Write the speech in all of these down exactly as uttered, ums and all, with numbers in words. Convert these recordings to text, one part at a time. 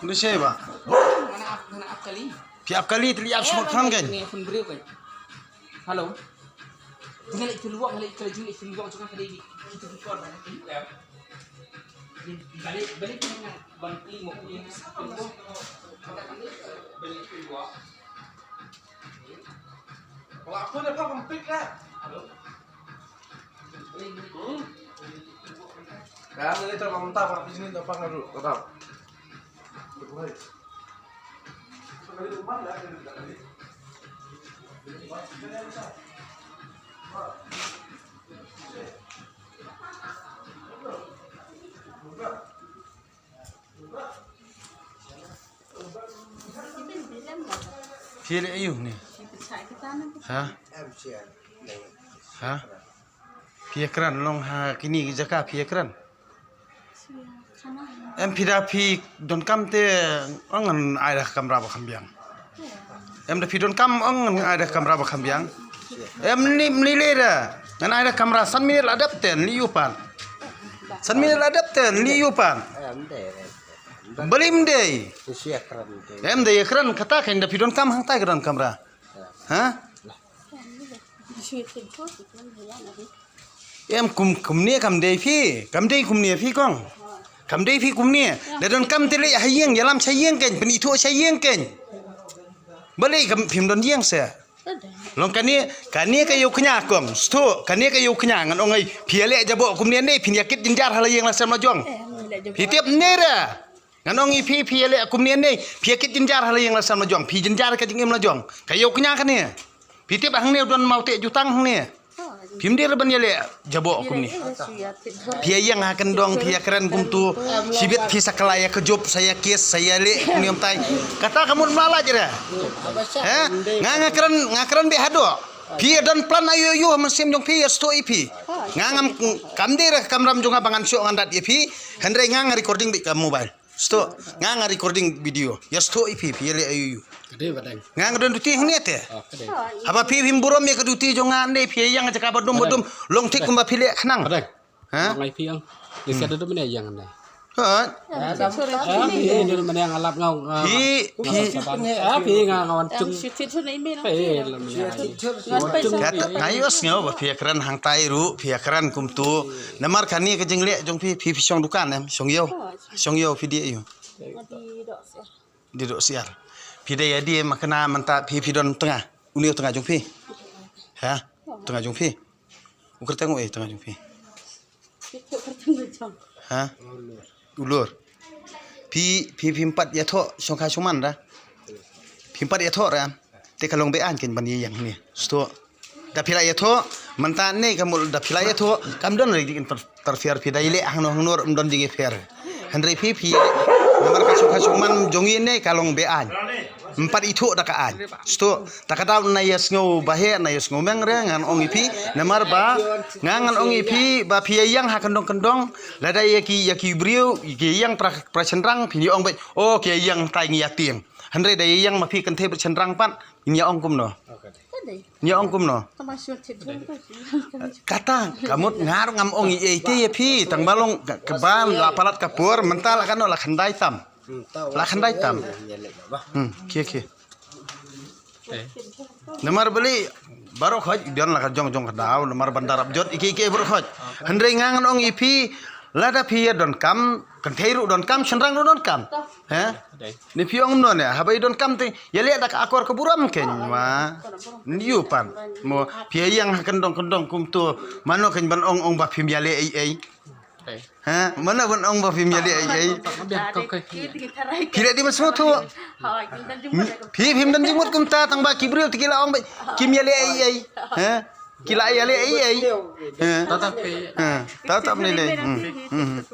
Ndu se ba. Mana ap, mana ap kali. Phi ap kali, tili ap smoke kan kan. Ni phone briew kan. Hello. Tinggal itu luang, tinggal itu luang, cuma kali ni. Itu di luar. Balik, balik dengan bang Pli mau punya. Balik itu luang. Kalau aku dah paham pik lah. Hello. Hmm. Ka ngi te mynta ka phi jin da pang ru ka ta. Phi leh aïu ne? Ha? Ha? Phi ïakren long ha kine ki jaka phi ïakren. Em phi da phi donkam te ong ngan ai da kamra ba kham biang. Em da phi donkam ong ngan ai da kamra ba kham biang. Em ni ni le da. Ngan ai da kamra san minit la dep te ni yu pan. San minit la dep te ni yu pan. Balim dei. Em da ïakren kata kan da phi donkam hangtai ka don kamra. Ha? Em kum kumne kam dei phi, kam dei kumne phi kong. Kam dei phi kumne. Da donkam te leh ha ïing, ïalam sha ïing kein, pynithuh sha ïing kein. Balei kam phim don ïing se. Long kane, kane ka ïew kñia kong, stu, kane ka ïew kñia ngan ong ai, phi ïaleh jaboh kumne ne, phin ïakit jynjar ha la ïing la sem la jong. Phi tip ne ra. Ngan ong ïa phi, phi ïaleh kumne ne, phi ïakit jynjar ha la ïing la sem la jong, phi jynjar ka jingim la jong. Ka ïew kñia kane. Phi tip hangne u don mawteh jutang hangne. Phim dei ban ïaleh jaboh kumne. Phi ïa ïeng ha kyndong, phi ïakren kumtu. Shibit phi sa kylla ïa ka jop, sa ïa kes, sa ïaleh kumne ym tai. Kata ka mut mlala jera. He? Nga nga kren, nga kren beh haduh. Phi ïa don plan aïu aïu ha mynsiem jong phi, ïa sdang ïa phi. Nga ngam kam dei ra ka kamram jong nga ba ngan shoh ngan dat ïa phi. Hynrei nga nga recording beit ka mobile. Sdang, nga nga recording video. Ïa sdang ïa phi, phi ïa leh aïu aïu. Ka dei ba dang. Nga nga don duty hangne te. Oh, ka dei. Haba phi phim burom ïa ka duty jong nga ne phi ïa ïeng jaka ba dum ba dum. Long thik kumba phi leh khnang. Ba dang. Ha? Ngai phi ang. Ïa ka dum ne ïeng ne. Ha? Ah, phi dum ne ang alap ngau. Phi, phi. Ah, phi nga ngawan chung. Phi lam ne. Kata nga ïohsngew ba phi ïa kren hangtai ruh, phi ïa kren kumtu. Namar kane ka jingleh jong phi, phi phi shong dukan em, shong ïew. Shong ïew phi dei aïu. Dei doh siar. Phi dei ïa dei ma kane mynta phi phi don tnga. Une u tnga jong phi. Ha? Tnga jong phi. U kyrteng u ei tnga jong phi. Ha? U Lur. Phi phi phim pat ïathoh shongkha shongman da. Phim pat ïathoh ra. Te ka long be-aiñ kein ban ïeng ne. Sdang. Da phi la ïathoh, mynta ne ka mut da phi la ïathoh, kam don re dik interfere phi da ïaleh hangno hangno ym don jingïapher. Hynrei phi phi namar ka shongkha shongman jong ngi ne ka long be-aiñ. Ym pat ithuh da ka aiñ. Sdang. Ta ka daw na ïa sngew ba heh na ïa sngew meng re ngan ong ïa phi. Namar ba nga ngan ong ïa phi ba phi ïa ïeng ha kyndong kyndong. Lada ïa ki ïa ki briew ki ïeng pra pra shynrang phi ïa ong beit. Oh ki ïa ïeng tai ngi ïa tieng. Hynrei da ïa ïeng ma phi kynthei bad shynrang pat, ngi ïa ong kumno? Ngi ïa ong kumno? Kata, ka mut nga ruh ngam ong ei ei te ïa phi, tang ba long ka, ka ban la palat ka por, mynta la kano la khyndai tam. La khyndai tam. Hmm, khie khie. Namar bali, baroh khoit, don la ka jong jong ka daw, namar ban da rap jot, ike ike baroh khoit. Hynrei nga ngan ong ïa phi, lada phi ïa donkam, kynthei ruh donkam, shynrang ruh donkam. He? Ni phi ong kumno ne, haba i donkam te, ïaleh da ka akor ka burom kein, wa. Ni u pan. Mo, phi ïa ïeng ha kyndong kyndong kumto, mano kein ban ong ong ba phim ïaleh ei ei. Ha, mano ban ong ba phim ïaleh ei ei. Phi leh dei ban sngewthuh. Phi phim don jingmut kumta, tang ba ki briew te ki la ong ba, kim ïaleh ei ei. Ha? Ki la ïaleh ei ei. Ha? Tata phi. Ha, tata phi leh. Hmm. Hmm.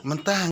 Mynta